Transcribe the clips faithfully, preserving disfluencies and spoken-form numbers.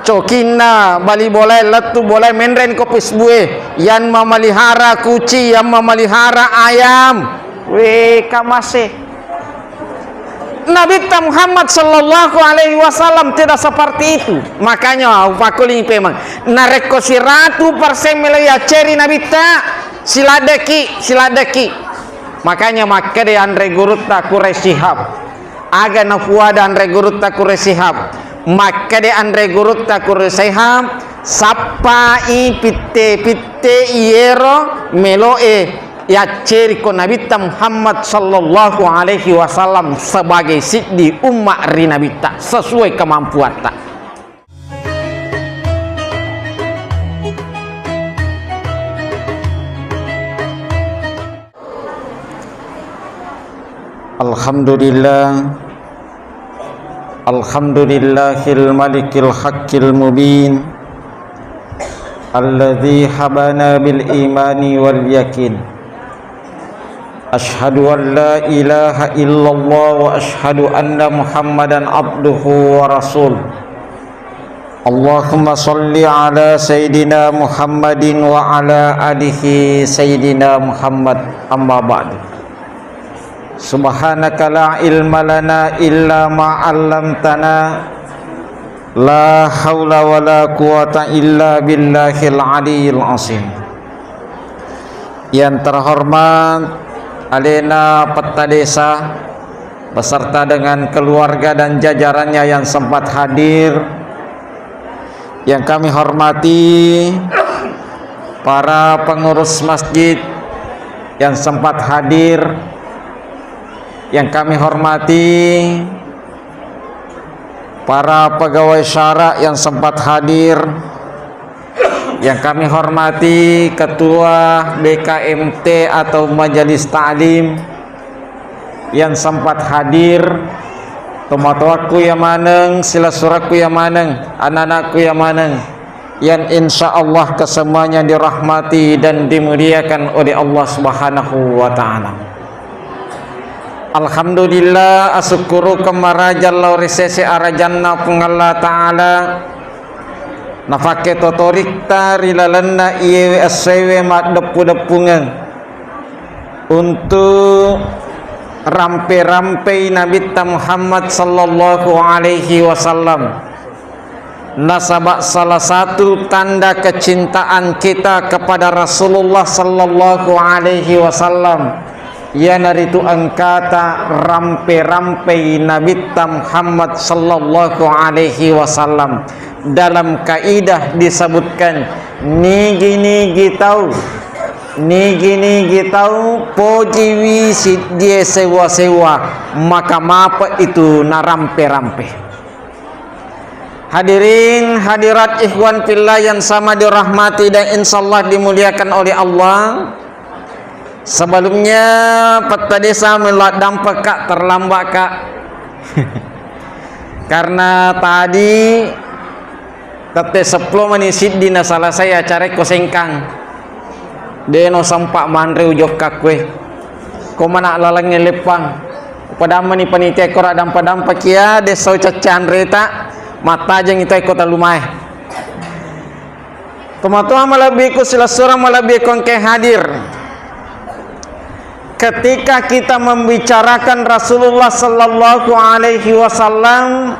Cokinna bali bolae, lettu bolae, menreng ko Facebook e, yang memelihara kucing, yang memelihara ayam. We, kamase. Nabitta Muhammad sallallahu alaihi wasallam tidak seperti itu. Makanya, upakuling pemang. Narekko siratu persen melo yacceri Nabitta, siladdeki, siladdeki. Makanya makkeda anre gurutta Quraish Shihab. Aga nafuada anre gurutta Quraish Shihab. Makkeda anre gurutta Quraish Shihab, sappai pitte-pitte iyero meloe yacceriko Nabitta Muhammad sallallahu alaihi wasallam sebagai siddi umma ri Nabitta sesuai kemampuatta. Alhamdulillah. Alhamdulillahil malikil haqqil mubin. Alladzi habana bil imani wal yakin. Asyhadu an la ilaha illallah wa asyhadu anna Muhammadan abduhu wa rasul. Allahumma shalli ala Sayyidina Muhammadin wa ala alihi Sayyidina Muhammad, amma ba'du. Subhanaka la ilma lana illa ma 'allamtana. La haula wa la quwata illa billahil aliyil azim. Yang terhormat Alena Petta Desa beserta dengan keluarga dan jajarannya yang sempat hadir, yang kami hormati para pengurus masjid yang sempat hadir, yang kami hormati para pegawai syara yang sempat hadir, yang kami hormati Ketua B K M T atau Majelis Taklim yang sempat hadir, tomatoakku ya maneng, silessurekku ya maneng, anak-anakku ya maneng, yang insya Allah kesemuanya dirahmati dan dimuliakan oleh Allah Subhanahu wa Ta'ala. Alhamdulillah, asukkurukeng maraja lao ri sese arajanna Puang Allah Ta'ala, nafakke totorikta ri lalenna iyewe essoewe maddeppu-deppungeng untuk rampe-rampei Nabitta Muhammad sallallahu alaihi wasallam. Nasaba salah satu tanda kecintaan kita kepada Rasulullah sallallahu alaihi wasallam, iyanaritu engkata rampe-rampei Nabitta Muhammad sallallahu alaihi wasallam. Dalam kaidah disebutkan, nigi-nigi tau, nigi-nigi tau pojiwi siddie sewwa-sewwa, maka mape itu narampe-rampe. Hadirin hadirat ikhwan fillah yang sama dirahmati dan insyaallah dimuliakan oleh Allah. Sebelumnya, Petta Desa melo dampeng, Kak, terlambat, Kak. Karena tadi tette seppulo mani siddi naselesai acara ko Sengkang. Deno sempa manre ujokka kue. Ko mana lalengnge leppang. Padammani panitia ko ra dampa-dampa kia, de sau caccanreta, mattajeng itu ko talumae. Tomatoa malebbiku, silessureng malebbiku engkae hadir. Ketika kita membicarakan Rasulullah sallallahu alaihi wasallam,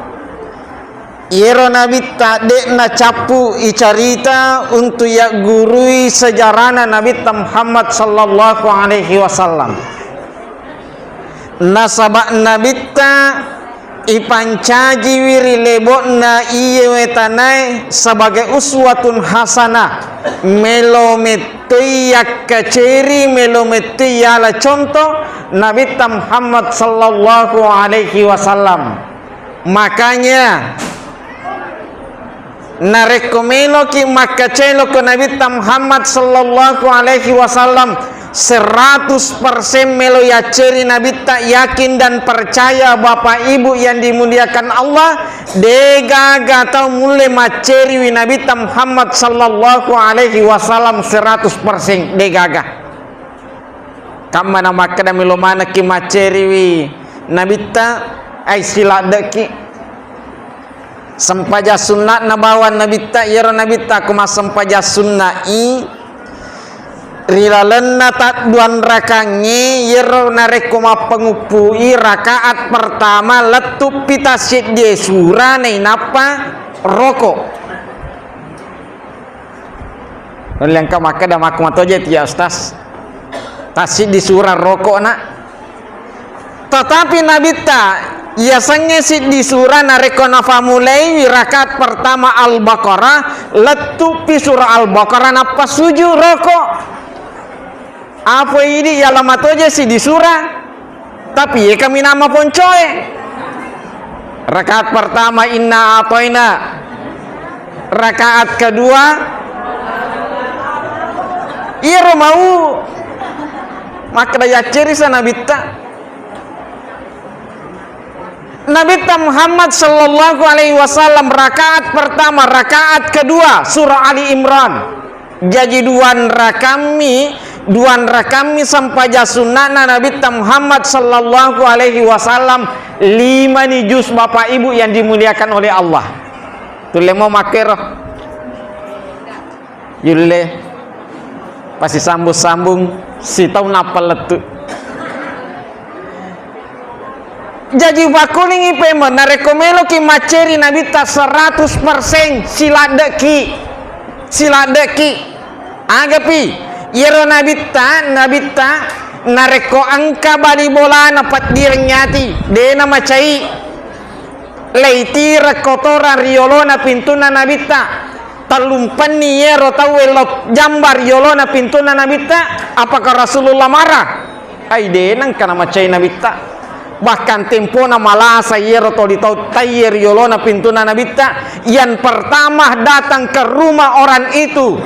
iyero Nabitta de'na cappu icarita untuk yaggurui sejarana Nabitta Muhammad sallallahu alaihi wasallam. Nasaba Nabitta ipancajiwi ri lebo'na iyewe tanae sebagai uswatun hasanah, melo mettoi yakkaceri, melo mettoi yala contoh Nabitta Muhammad sallallahu alaihi wasallam. Makanya, narekko meloki makkacelo ko Nabitta Muhammad sallallahu alaihi wasallam, seratus persen melo yacceri Nabitta, yakin dan percaya Bapak Ibu yang dimuliakan Allah, degaga tau mulle macceriwi Nabitta Muhammad sallallahu alaihi wasallam seratus persen, degaga. Kamma na makkeda melo manekki macceriwi Nabitta, ai siladdeki. Sempajang sunna'na bawang Nabitta, iyaro Nabitta ko massempajang sunna'i ri lalenna tadduanrakangnge, iyaro narekko mappanguppu'i rakaat pertama lettu'pi tassiddi sura nainappa roko. Nulle engka makkeda makku matoje tiya Ustaz. Tassiddi sura roko na. Tetapi Nabitta, yasengnge siddi sura narekko nafamulaiwi rakaat pertama Al-Baqarah, lettu'pi sura Al-Baqarah nappa suju roko. Apa idi yala matoje siddi sura. Tapi ye kami nama poncoe. Rakaat pertama inna atoina. Rakaat kedua iyaro mau makkeda yacceri sa Nabitta. Nabitta Muhammad sallallahu alaihi wasallam rakaat pertama, rakaat kedua surah Ali Imran. Jaji duanrakammi, duanrakammi sempajang sunna'na Nabitta Muhammad sallallahu alaihi wasallam, limani juz Bapak Ibu yang dimuliakan oleh Allah. Tulle mo makkero. Yulle pasisambung-sambung sitaung nappa lettu. Jaji upakkulingi pemeng, narekko meloki macceri Nabitta seratus persen, siladdeki, siladdeki. Agapi, iyaro Nabitta, Nabitta, narekko engka bali bolana peddireng ati, dena macai. Leitireng kotorang riolona pintunna Nabitta. Tellumpenni iyaro tauwe lo jamba ri yolona pintunna Nabitta, apakah Rasulullah marah? Ai, de nengka namacai Nabitta. Bahkan tempona malasa iyaro toli tau taiye ri yolona pintunna Nabitta, yang pertama datang ke rumah orang itu,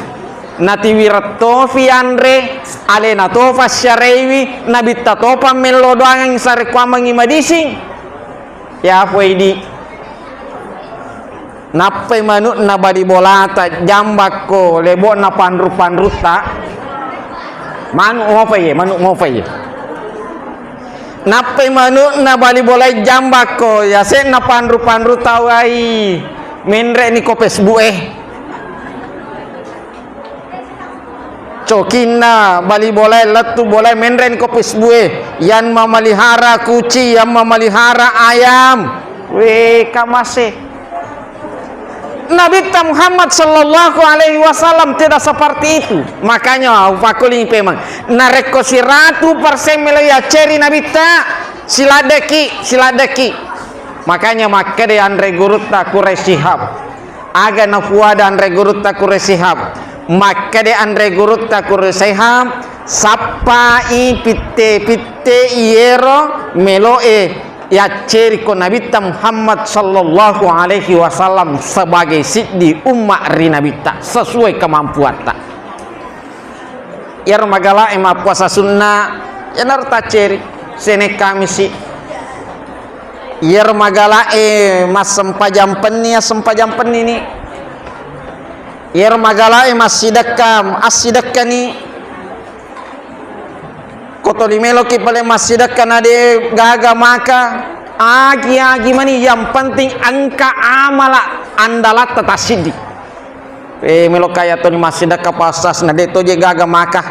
natiwireng tofi anre, alena tofa syaraiwi, Nabitta topa mello doangang sarekkuammengngi madising. Ya, poidi. Nappai manu'na bali bolata jambakko lebo'na panru-panrutta. Manu' mopai ye, manu' mopai ye. Nappai manu'na bali bolai jambakko yase'na panru-panrutta, wai, menre'ni ko Facebook e. Cokinna bali bolae lettu bolae menreng ko Facebook e, yang memelihara kucing, yang memelihara ayam. Weh, kamase. Nabitta Muhammad sallallahu alaihi wasallam tidak seperti itu. Makanya upakuling pemang. Narekko siratu persen melo yacceri Nabitta, siladdeki, siladdeki. Makanya makkeda anre gurutta Quraish Shihab. Aga nafuada anre gurutta Quraish Shihab. Makkeda anre gurutta Quraish Shihab, sappai pitte-pitte iyero melo'e yacceri ko Nabitta Muhammad sallallahu alaihi wasallam sebagai siddi umma ri Nabitta sesuai kemampuatta. Iyaro magala'e mappuasa sunna, iyanaro tacceri, Senin Kamisi. Iyaro magala'e massempajang penni, assempajang pennini. Iyaro magala'e massidekka, assidekkani. Ko toli meloki pale massidekka na de gaga maka, agi-agi mani, yang penting engka amala andalatta tassiddi. Eh, melo kaya toni massidekka passas na de toje gaga maka.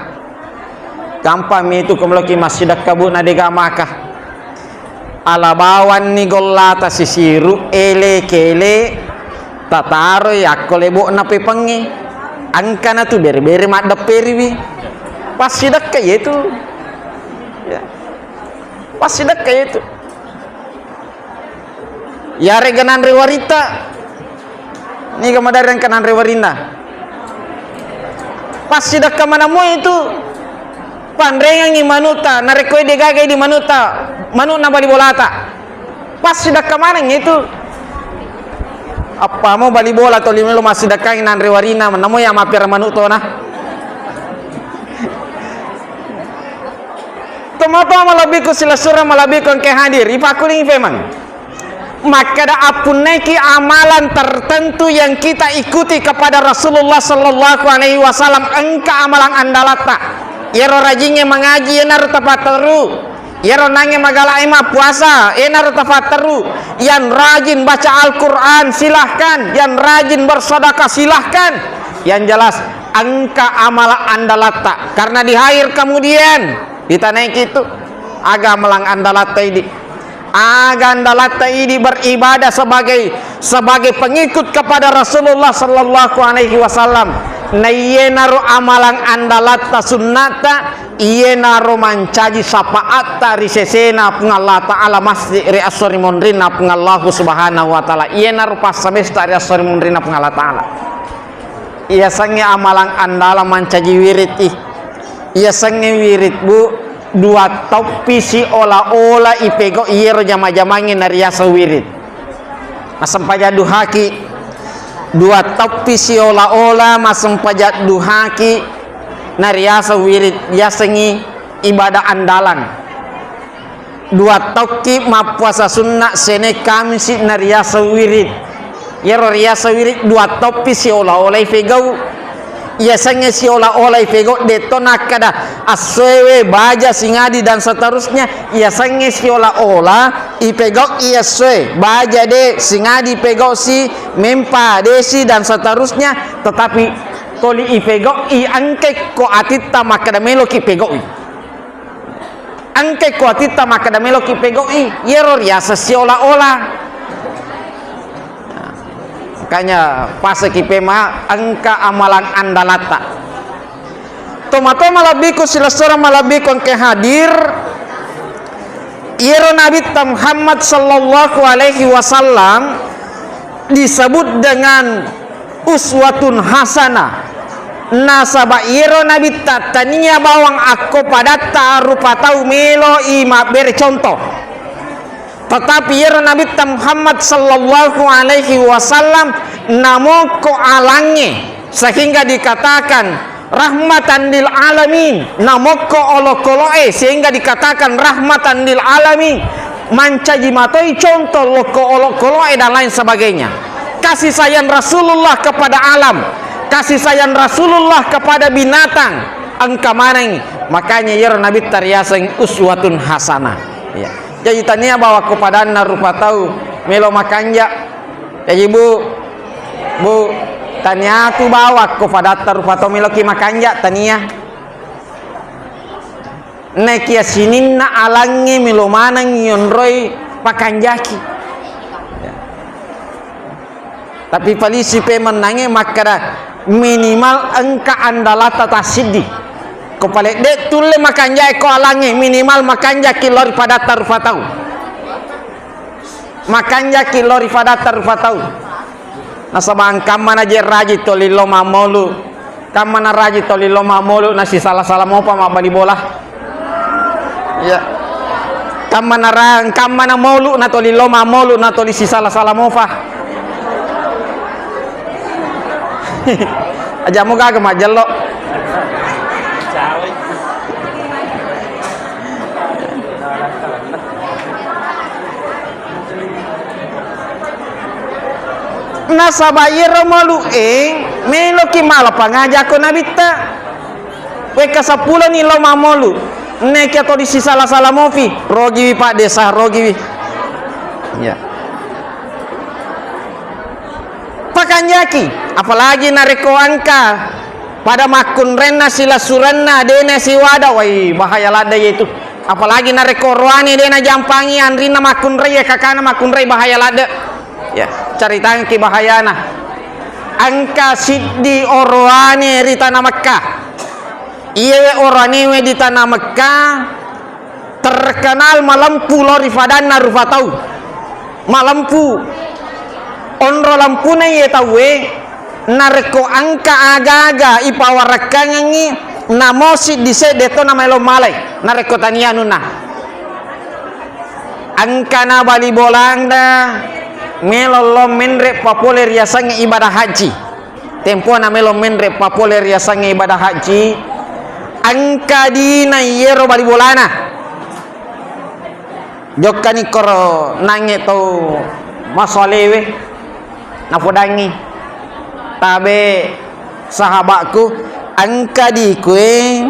Gampang mi tu ko meloki massidekka, Bu, na de gaga maka. Ala bawanni gollata sisiru, ele-kele, tataroi akko lebo'na pepengnge. Engkana tu bere-bere maddepperiwi. Passidekka yetu. Ya. Passidekka yetu. Yarega nanre waritta, niga madareng ka nanre warinna. Passidekka manammu itu, panrengangi manuta, narekko de gaga di manuta, manuna bali bolata. Passidekka maneng itu. Appamu bali bola toli melo massidekkangi nanre warinna, namo ya mappira manu tona. Tomatoa malebbiku silessureng malebbiku engke hadir, ipakuling pemang. Makkeda appunnaiki amalan tertentu yang kita ikuti kepada Rasulullah sallallahu alaihi wasallam, engka amalan andalatta. Iyaro rajingnge mangaji, iyanaro tapatteru. Iyaro nangnge magala e mappuasa, enaro tafatteru. Yang rajin baca Al-Quran, silahkan. Yang rajin bersedekah, silahkan. Yang jelas, engka amalan andalatta. Karena di akhir kemudian, ditanaiki tu, aga amalan andalatta idi. Aga andalatta idi beribadah sebagai, sebagai pengikut kepada Rasulullah sallallahu alaihi wasallam. Na iyenaro amalan andalatta sunnata, iyenaro mancaji sapaatta ri sesena Puang Allah Ta'ala, massi ri esso ri monrinna Puang Allah Subhanahu wa Ta'ala. Iyenaro passamesta ri esso ri monrinna Puang Allah Ta'ala. Iyasengnge amalan andalang mancaji wirid i. Iyasengnge wirid, Bu, dua toppi siola-ola ipegau iyero jama-jamangnge nariaseng wirid. Massempajang duhaki, dua toppi siola-ola massempajang duhaki nariaseng wirid, yasengngi ibadah andalang. Dua tokki mappuasa sunna Senin Kamisi nariaseng wirid. Iyaro riaseng wirid dua toppi siola-ola ipegau. Iyasengnge siola-ola ipegau, de'to nakkeda essoewe, baja, singadi, dan seterusnya. Iyasengnge siola-ola ipegau i essoe, baja de, singadi pegau si, mempa de si, dan seterusnya. Tetapi toli ipegau i, engkai ko atitta makkeda meloki pegau i. Engkai ko atitta makkeda meloki pegau'i, iyero riaseng siola-ola. Makanya paseki pema engka amalang andalatta. Toma-toma malebbiku, silessureng malebbiku engka hadir, iyero Nabitta Muhammad sallallahu alaihi wasallam disebut dengan uswatun hasanah. Nasaba iyero Nabitta tania bawang akko padatta rupa tau melo i mabbere contoh. Tetapi iyero Nabitta Muhammad sallallahu alaihi wasallam namokko alangnge, sehingga dikatakan rahmatan lil alamin, namokko olokolo'e sehingga dikatakan rahmatan lil alamin, mancaji matoi contoh lokko olokolo'e dan lain sebagainya. Kasih sayang Rasulullah kepada alam, kasih sayang Rasulullah kepada binatang, engka maneng. Makanya iyaro Nabitta riaseng uswatun hasanah. Iya. Jadi tania bawang ko padanna rupa tau melo makanja. Jaji, Bu, Bu, tania tu bawang ko padatta rupa tau meloki makanja, tania. Naekia sininna alangnge melo maneng yonroi pakanjaki. Tapi polisi pemennangnge makkeda minimal engka andalatta tassiddi. Ko pale de tulle makanjaki ko alangnge, minimal makanjaki lao ri padatta rupa tau. Makanjaki lao ri padatta rupa tau. Nasaba engkamma naje raji toli lao mammolu. Kamma naraji toli lao mammolu nasisala-sala mopa mabbali bola. Iya. Kamma nara-, kamma namolu natoli lao mammolu natoli sisala-sala mopa. Aja mo gaga majjello. Nasaba iyaro malu'e meloki mala pangaja ko Nabitta. Wekka seppulo ni lao mammolu. Nekia to disisala-sala mofi, rogiwi Pak Desa, rogiwi. Ya. Pakanjaki, apalagi narekko engka pada makkunrenna silessurenna dena siwada, wai, bahaya ladde itu. Apalagi narekko oroane de najampangi anrinna makkunrai, ya kakana makkunrai bahaya ladde. Ya, caritangki bahayana. Engka siddi oroane ri tana Mekkah. Iyewe oroanewe di tana Mekkah terkenal malempu lao ri fadanna rupa tau. Malempu. Onro lempuna iye tauwe, narekko engka aga-aga ipawarekkangengngi, namo siddi sedde to namaelo malai, narekko tania anunna. Engkana bali bolanda melo lao menre papole riasengnge ibadah haji. Tempona melo menre papole riasengnge ibadah haji, engka dina iyero bali bolana. Jokkani koro nangnge tau masalewe, napodangngi, "Tabe, sahabakku, engka dikue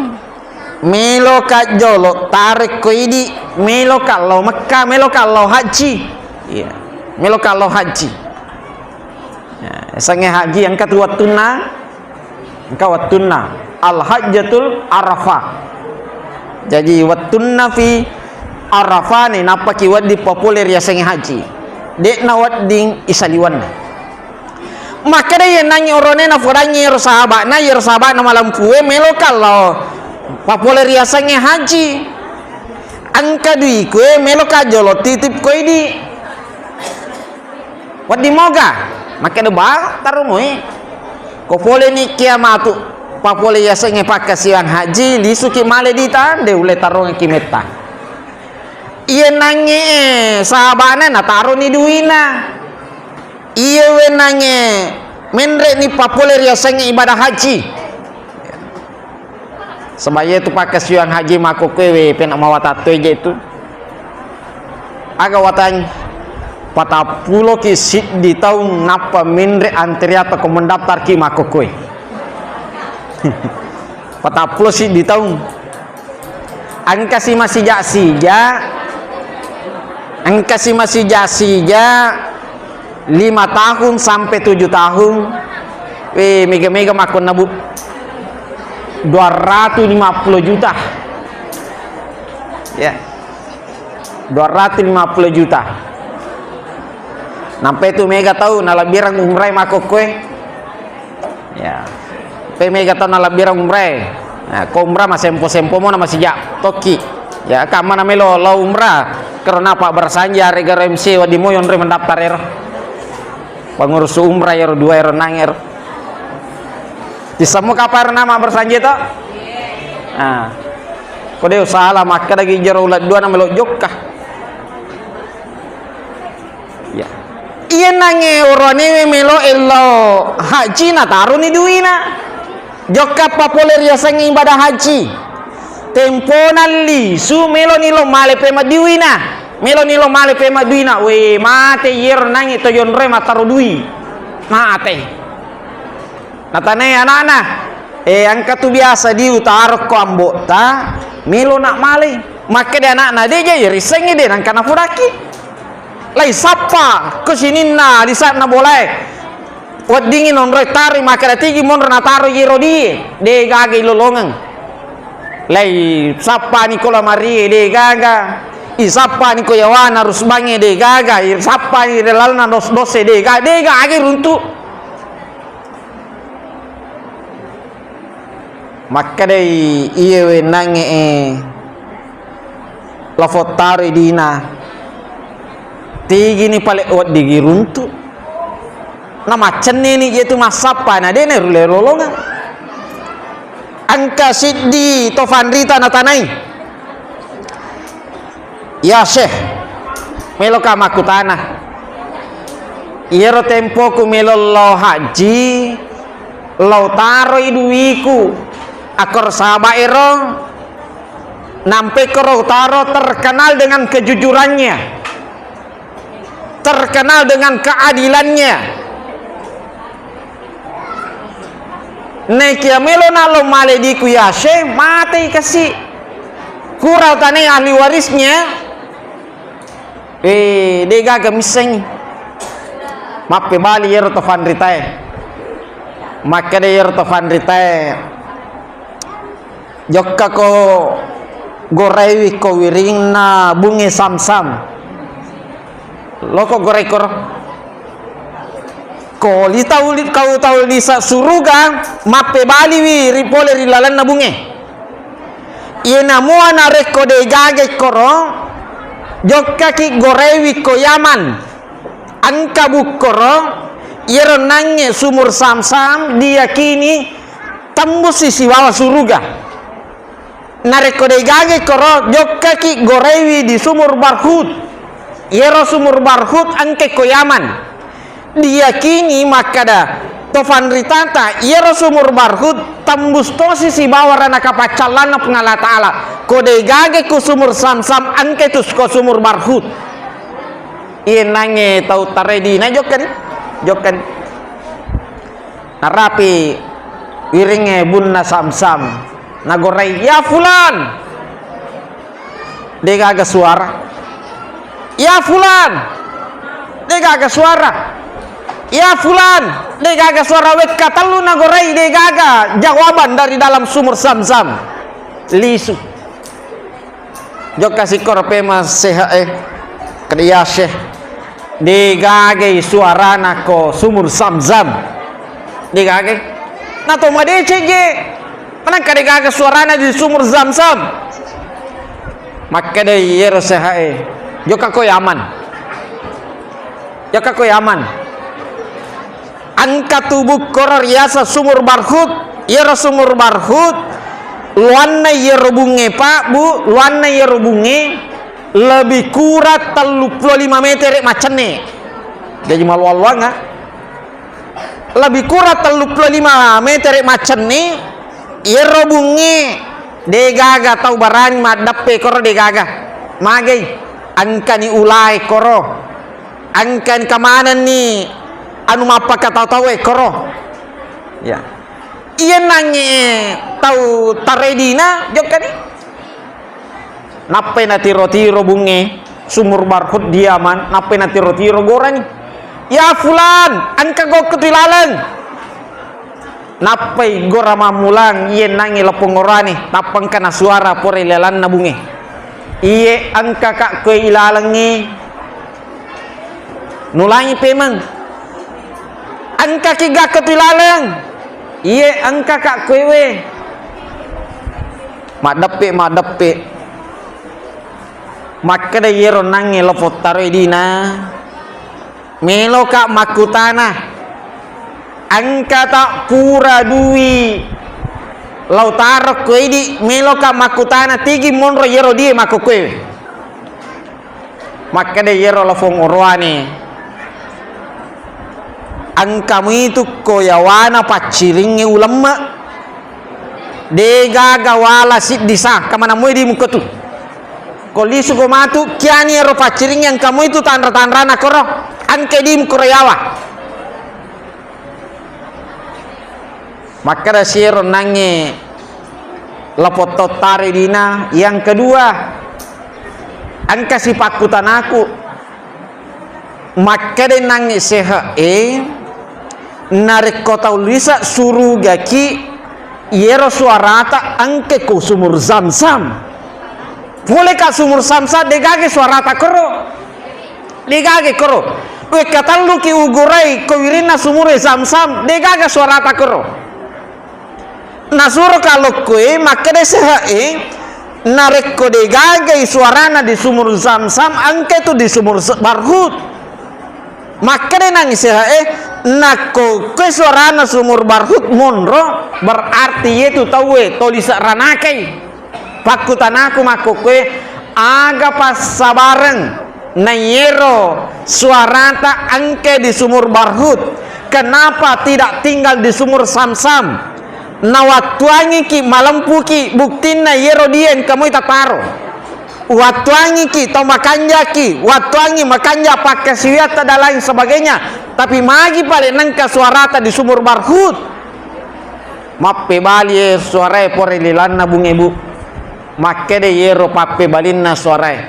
meloka jolo tarekko idi." Meloka lao Mekka, meloka lao haji. Iya. Meloka lao haji. Ya, sengnge haji engka tu wettunna, engka wettunna. Al-Hajjatul Arafah. Jaji wettunna fi Arafah ni nappaki wedding papole riasengnge haji. De'na wedding isaliwenna. Makkeda iye nangngi orone nafodangngi ero sahaba'na, iyero sahaba'na malampue meloka lao papole riasengnge haji. Engka duikue meloka jolo titip koidi. Wedding moga, makkeda ba, taro moi. Ko pole ni kiamatu, papole yasengnge pakkasiwiang haji, lisuki male dita, de ulle tarongekki metta. Iye nangnge sahabana nataroni duina. Iye we nangnge menre ni papole riasengnge ibadah haji. Saba iye tu pakkasiwiang haji makkokkoe we pena mawatattoi je tu. Aga watang patappulo ki siddi taung nappa menre antriata ko mendaftar ki makkokkoe. Patappulo siddi taung. Engkasi masija-sija, engkasi masija-sija lima tahun sampai tujuh tahun, eh, mega-mega makkonna, Bu. Dua ratus lima puluh juta. Ya. Dua ratus lima puluh juta. Nampai tu mega tau nalabbirang umrai makkokkoe. Ya. Pe mega tau nalabbirang umrae. Nah, ko umrah masempo-sempo mo na masija tokki. Ya, kamma na melo lao umrah. Karena Pak Bersanji are garo M C wedding mo yonre mendaftar ero. Pengurus umrah ero dua ero nang ero. Tisemmu kapar nama Bersanji to? Nah. Ko de salah makkeda gi jero uleng dua na melo jokka. Ya. Iye nangnge oroanewe melo ello haji nataroni duina. Jokka papole riasengnge ibadah haji. Tempona lisu meloni lo male pema duina. Meloni lo male pema duina. We mate iyero nangnge to yonroe mataro dui. Mate. Natanai anakna, eh, engka tu biasa diutaro ko ambo'ta, melo nak malai. Makkeda anakna, de jai risengngi de nangka nafudaki. Lai sappa ko sininna lisanna bolae. Weddingi nonroi taroi makkeda tigi monro nataro yero die, de gaga ilolongeng. Lai sappani ko lamarie de gaga. Isappani ko yawana rusbangnge de gaga. Isappani ri lalenna dos-dose de gaga. De gaga runtu. Makkedai iye wenangnge e, lafottaroi dina, tigini pale weddigi runtu. Namaccenneni je tu massappa, na de narulle lolongeng. Engka siddi to fanrita natanai. Ya Syekh, meloka makkutana. Iyaro tempoku melo lao haji, lao taroi duiku. Akkoro saba ero, nampe koro utaro terkenal dengan kejujurannya, terkenal dengan keadilannya. Naikia melo nalo male diku Yase, matei kasi. Kurau tanai ahli warisnya. Eh, de gaga missengi. Mappebali iyaro to fanritae. Makkeda iyaro to fanritae. Jokka ko goraiwi ko wiringna bunge Samsam. Loko gorai koro. Ko li tau li-, kau tau lisa suruga, mappebaliwi ri pole ri lalenna bunge. Iyena mua narekko de gaga koro, jokkaki goraiwi ko Yaman. Engka bukkoro, iyaro nangnge sumur Samsam diyakini tembussi sibawa suruga. Narekko de gaga koro, jokkaki goraiwi di sumur Barhut. Iyaro sumur Barhut engka ko Yaman. Diyakini makkada to fanritata, iyaro sumur Barhut tembus tosi sibawa ranaka paccallanna Puang Allah Ta'ala. Ko de gaga ko sumur Samsam, engka tu ko sumur Barhut. Iye nangnge tau taredina jokkani, jokkani. Narapi wiringnge bunna Samsam. Nagorai, "Ya fulan, Degaga suara. Ya fulan, degaga suara. Ya fulan, degaga suara. Wekka tellu nagorai, degaga jawaban dari dalam sumur Zam-Zam. Lisu. Jokka sikkoro pema seha e. Kedai Syekh. Degagai suarana ko sumur Zam-Zam. Degagai. Nato madeceng je. Manengka degaga suarana di sumur Zam-Zam. Makkeda iyero seha e. Jokka ko Yaman. Jokka ko Yaman. Engka tu bukkoro riaseng Sumur Barhut. Iyaro Sumur Barhut, luanna iyaro bunge, Pak, Bu, luanna iyaro bunge lebih kurang telluppulo lima metere maccenne. Jaji malluang-luang, ah. Lebih kurang telluppulo lima metere maccenne, iyaro bunge degaga tau barani maddeppe koro degaga. Magai, engkani ulae koro. Engka engka manenni anu mappakatau-tau e koro. Ya. Iya nangnge tau taredina jokkani. Nappai natiro-tiro bunge Sumur Barhut di Yaman, nappai natiro-tiro gorani. Ya fulan, engka gokko tu ilaleng. Nappai gora mammulang, iye nangnge lapong orane, tappa engka nasuara pore ilalanna bunge. Iye engka ka koe ilalengnge. Nulangi pemeng. Engka ki gakko tu ilaleng. Iye engka ka koe we. Maddeppe, maddeppe. Makkeda iyero nangnge lapong taro edina. Meloka makkutana, engkata pura dui lao taro ko idi, meloka makkutana tigi monro iyero die makkokkoe. Makkeda iyero lapong oroane, engka muitu ko yawana pacciringnge ulemme, degaga wala siddi sa, kamana moi di mukkatu. Ko lisu ko matu, kiani ero pacciringnge engka moi tu tanra-tanrana koro, engka di mukoro yawa. Makkeda siero nangnge lapong tau taro edina, yang kedua, engka sipakkutanaku. Makkeda nangnge seha e, narekko tau lisa surugaki, iyero suarata engka ko Sumur Zam-Zam. Pole ka Sumur Zam-Zam, degaga suarata koro. Degaga koro. Wekka telluki ugorai ko wirinna Sumur Zam-Zam, degaga suarata koro. Nasuro kalokkoe makkeda seha e, narekko degagai suarana di Sumur Zam-Zam, engka tu di Sumur Z-, Barhut. Makkeda nang seha e, nakko koe suarana Sumur Barhut monro, berarti yetu tauwe toli serranakai. Pakkutanaku makkokkoe, aga passabareng naiero suarata engke di Sumur Barhut? Kenapa tidak tinggal di Sumur Samsam? Nawattuangiki, malempuki, buktinna iyero die engka moi tataro. Wattuangiki, tau makanjaki, wattuangi makanja pakkasiwiatta dan lain sebagainya. Tapi magi pale nengka suarata di Sumur Barhut? Mappebali e suarae pore lilanna bunge, Bu. Makkeda iyero pappebalinna suarae.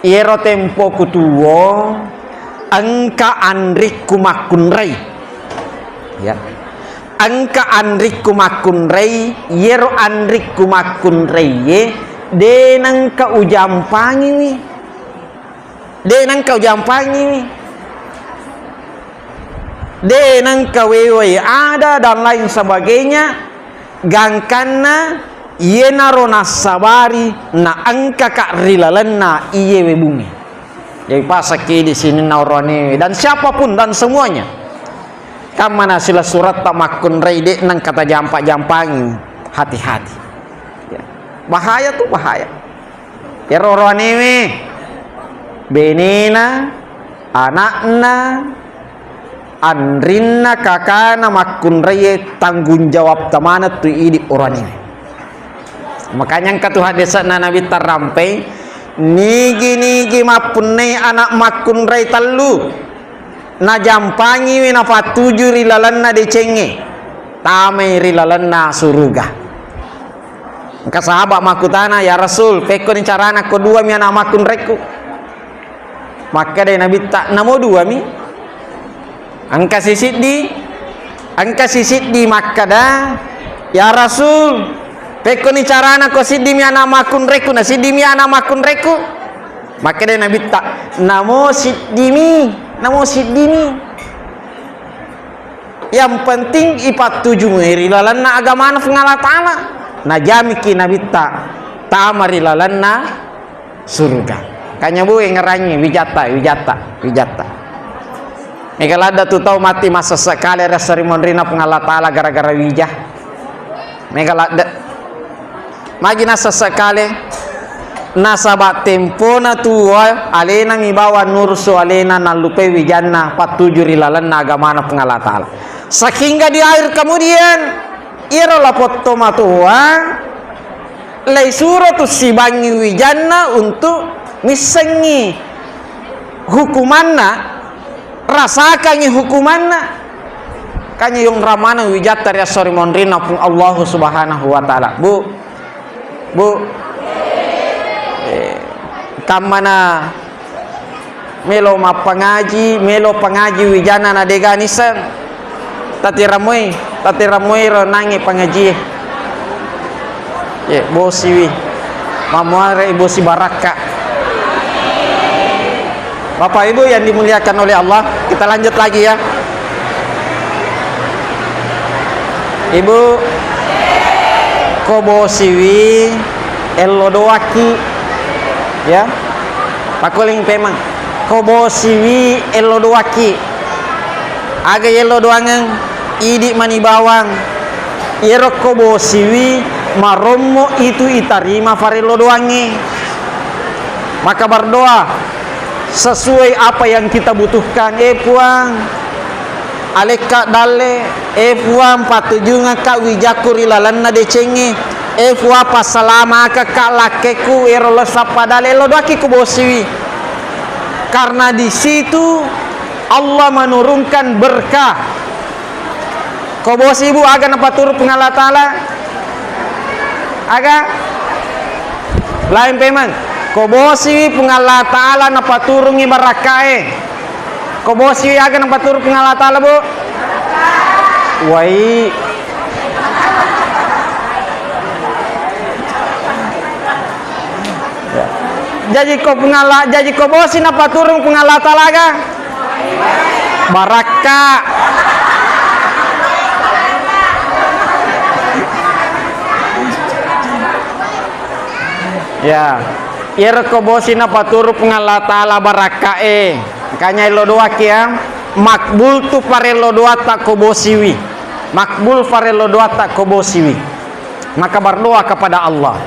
Iyero tempoku tuwo, engka anrikku makkunrai. Ya. Engka anrikku makkunrai, iyero anrikku makkunrai e, de nengka ujampangiwi. De nengka ujampangiwi. De nengka wewai ada dan lain sebagainya, gangkanna iyenaro nassabari na engkaka ri lalenna iyewe bunge. Jadi pasakki di sininna oroanewe dan siapapun dan semuanya. Kammana sila suratta makkunrai de nengka tajampa-jampangi, hati-hati. Ya. Bahaya tuh, bahaya. Iyaro oroanewe, benena, anakna, anrinna, kakana makkunraie tanggung jawab tamana tu idi oroanewe. Makanya engka tu hadisna Nabi tarrampai, nigi-nigi mappunnai anak makkunrai tellu, najampangiwi nafattuju ri lalenna decengnge, tamai ri lalenna suruga. Engka sahabat makkutana, "Ya Rasul, pekkoni carana ko duami ana' makkunraikku?" Makkedai Nabitta, "Namo duami?" Engka sisiddi, engka sisiddi makkeda, "Ya Rasul, pekkoni carana ko siddimi ana' makkunraikku, na siddimi ana' makkunraikku?" Makkeda Nabitta, "Namo siddimi, namo siddimi. Yang penting ipattujumui ri lalenna agamana Puang Allah Ta'ala. Najamiki Nabitta tama ri lalenna suruga." Kanya bu engerangi wijatta, wijatta, wijatta. Mega ladde tu tau matti massesse kale ri esso ri monrinna Puang Allah Ta'ala gara-gara wija. Mega ladde. Magi nassesse kale? Nasaba tempona tuo alena mi bawang nurusu alena nallupai wijanna pattuju ri lalenna agamana Puang Allah Ta'ala. Sehingga di akhir kemudian, iyaro lapotto matoa laisuro tu sibangngi wijanna untuk missengngi hukumanna, rasakangngi hukumanna. Kanya yonrang maneng wijatta ri esso ri monrinna Puang Allahu Subhanahu wa Ta'ala. Bu, Bu, eh, kammana melo mappangaji, melo pangaji wijanna na dega nisseng. Tatiramoi, tatiramoi ro nangi pangaji. Ye, bosiwi. Mamuare bosi barakka. Bapak Ibu yang dimuliakan oleh Allah, kita lanjut lagi ya. Ibu, ko bosiwi ello doaki, ya. Pakuling pemang. Ko bosiwi ello doaki. Aga yello doangeng? Idi mani bawang. Yero ko bosiwi marommo itu itarima farello doangnge. Maka berdoa sesuai apa yang kita butuhkan. Eh Puang, alekka dalle. Eh Puang, pattujungekka wijakku ri lalenna decengnge. Eh Puang, passalamaka ka lakkeku ero lo sappa dalle. Lo doaki ko bosiwi. Karena di situ Allah menurunkan berkah. Ko bosi ibu aga napaturu Puang Allah Ta'ala? Aga? Lain pemang. Ko bosiwi Puang Allah Ta'ala napaturungi barakkae. Ko bosiwi aga napaturu Puang Allah Ta'ala, Bu? Wai. Ya. Jaji ko Puang Allah, jaji ko bosi napaturung Puang Allah Ta'ala aga? Barakka. Ya. Iyaro ko bosi napaturung Puang Allah Ta'ala barakkae. Makanya ello doaki ya. Makbul tu farello doatta ko bosiwi. Makbul farello doatta ko bosiwi. Maka berdoa kepada Allah.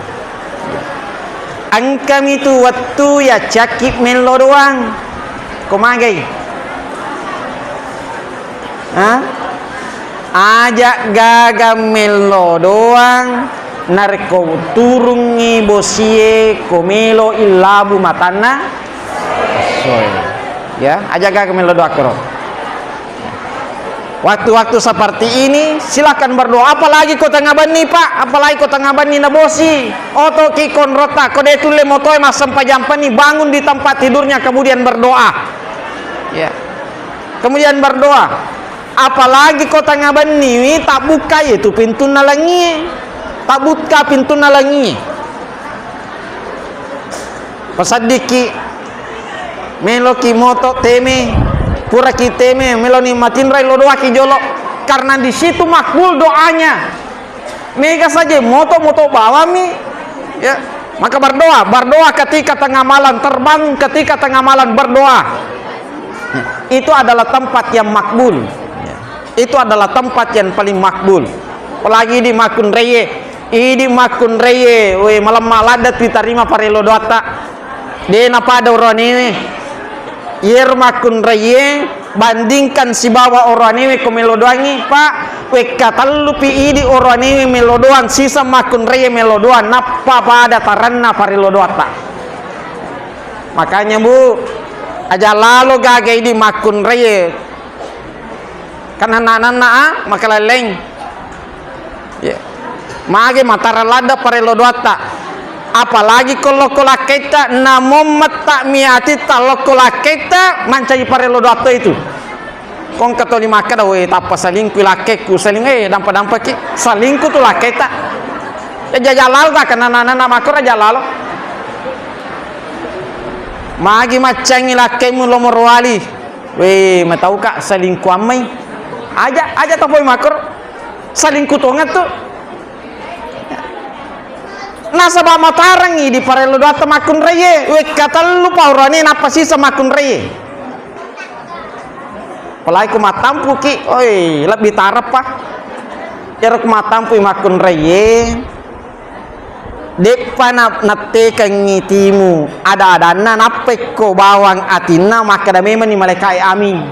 Engkami tu wettu yaccakki mello doang. Ko magai? Ha? Aja gaga mello doang narekko turungngi bosie ko melo illabu matanna soe. Ya, aja gaga mello doang koro. Waktu-waktu seperti ini, silakan berdoa. Apalagi ko tengah benni, Pak. Apalagi ko tengah benni nabosi. Otoki konrota, ko de tulle motoe massempajang penni, bangun di tempat tidurnya, kemudian berdoa. Ya. Kemudian berdoa. Apalagi ko tengah benni, wi, tabbukka itu pintunna langie. Tabbukka pintunna langie. Pasaddiki, meloki moto teme, puraki teme, meloni matinrai lo doaki jolo. Karena di situ makbul doanya. Mega saja moto, moto bawami. Ya, maka berdoa, berdoa ketika tengah malam, terbangun ketika tengah malam berdoa. Ya, itu adalah tempat yang makbul. Ya, itu adalah tempat yang paling makbul. Apalagi di makkunraie, Idi makkunraie, we, malemma ladde tu itarima farello doatta. De napada oroanewe. Iyero makkunraie bandingkan sibawa oroanewe ko melo doangi, Pak. Wekka tellupi idi oroanewe melo doang, siseng makkunraie melo doang, nappa pada taranna farello doatta. Makanya, Bu, aja lalo gaga idi makkunraie. Kan anak-anak, ah, makaleleng. Ya. Mage matara ladde parello doatta. Apalagi ko lokko lakketta, namommetta mi atitta lokko lakketta mancaji parello doatta itu. Kongka toli makkeda, "We, tappa salingkui lakkekku, saling-, eh, dampa-dampaki, salingku tu lakketta." Ya, jaja lalo ta, karena nana-nana makkoro aja lalo. Magi maccangi lakkemu lo morowali. We, matauka salingku ammai. Aja, aja tapoi makkoro. Salingku tonga tu. Nasaba matarengngi di parello doatta makkunraie, wekka tellu paurane nappa sisa makkunraie. Apalagi ku mattampuki, oi, lebbi tareppa. Ero ku mattampui makkunraie, deppa na-, nattekengngi timu ada-adanna, nappa ikko bawang atinna makkeda memenni malaikae amin.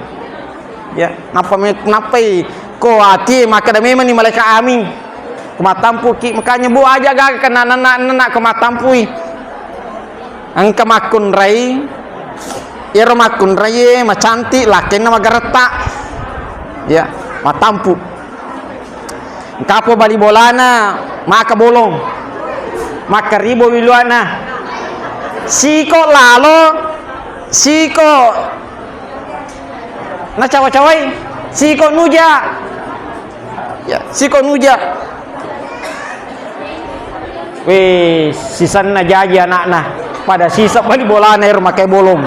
Ya, nappa me-, nappai ko ati makkeda memenni malaika amin. Ku mattampuki, makanya bu aja gaga kena nana-nana ku mattampui. Engka makkunrai, ero makkunrai macantik, lakkenna magaretta. Ya, mattampu. Engkapo bali bolana maka bolong. Makkaribo wiluana. Siko lalo, siko nacawa-cawai, siko nuja. Ya, siko nuja. We, sisanna jaji anakna. Pada sisa bali bolana ero makai bolong.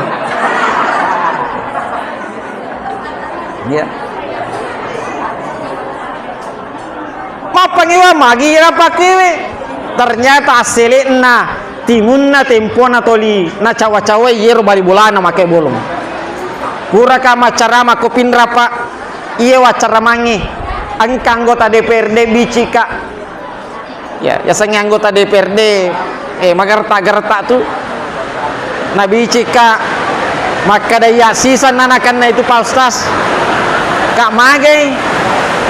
Ya. Mappangewa magi rapakkewe. Ternyata assele'na timunna tempona toli nacawa-cawai yero bali bolana makai bolong. Puraka maccarama ko pinrapa, iye waccaramangnge engka anggota D P R D bicika. Ya, yasengnge anggota D P R D, eh, magarta-garta tu. Nabicika makkada iya sisa nanakanna itu Pak Ustaz. Kak magai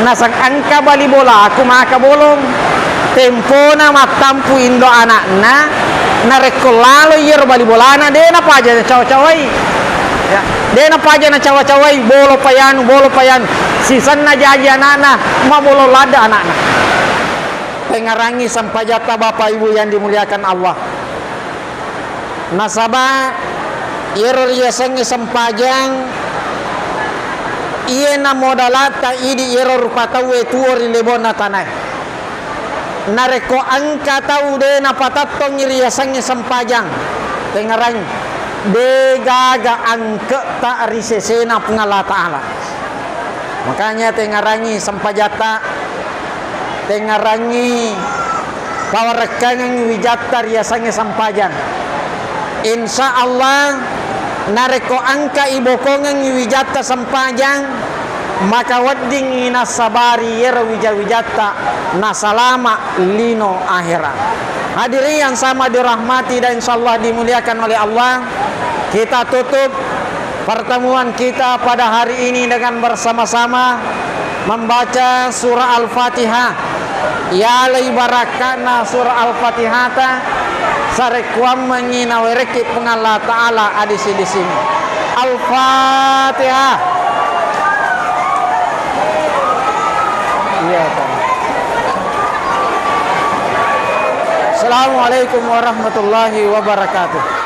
nasang engka bali bola aku maka bolong. Tempona mattampu indo anakna, narekko lalo iyaro bali bolana de napaja nacawa-cawai. Ya, de napaja nacawa-cawai, bolo payanu, bolo payanu. Sisanna jaji anakna, mabolo ladde anakna. Tengarangi sempajatta Bapak Ibu yang dimuliakan Allah. Nasaba iyero riyasengnge sempajang, iyena modalatta idi iyero rupa tauwe tuo ri lebonna tanae. Narekko engka tau de napatettongi riyasengnge sempajang, tengarangi, de gaga angke'ta ri sesena Puang Allah Ta'ala. Makanya tengarangi sempajatta, tengarangi pawarekkangengngi wijatta riyasengnge sempajang. Insya Allah, narekko engka ibokongengngi wijatta sempajang, maka weddingngi nassabari yero wija-wijatta nasalama lino akhirat. Hadirin yang sama dirahmati dan insya Allah dimuliakan oleh Allah, kita tutup pertemuan kita pada hari ini dengan bersama-sama membaca surah Al-Fatihah. Yalai barakka'na surah Al-Fatihata, sarekkuammengngi nawerekki Puang Allah Ta'ala adisi-disini. Al-Fatihah. Iya, Pak. Assalamualaikum warahmatullahi wabarakatuh.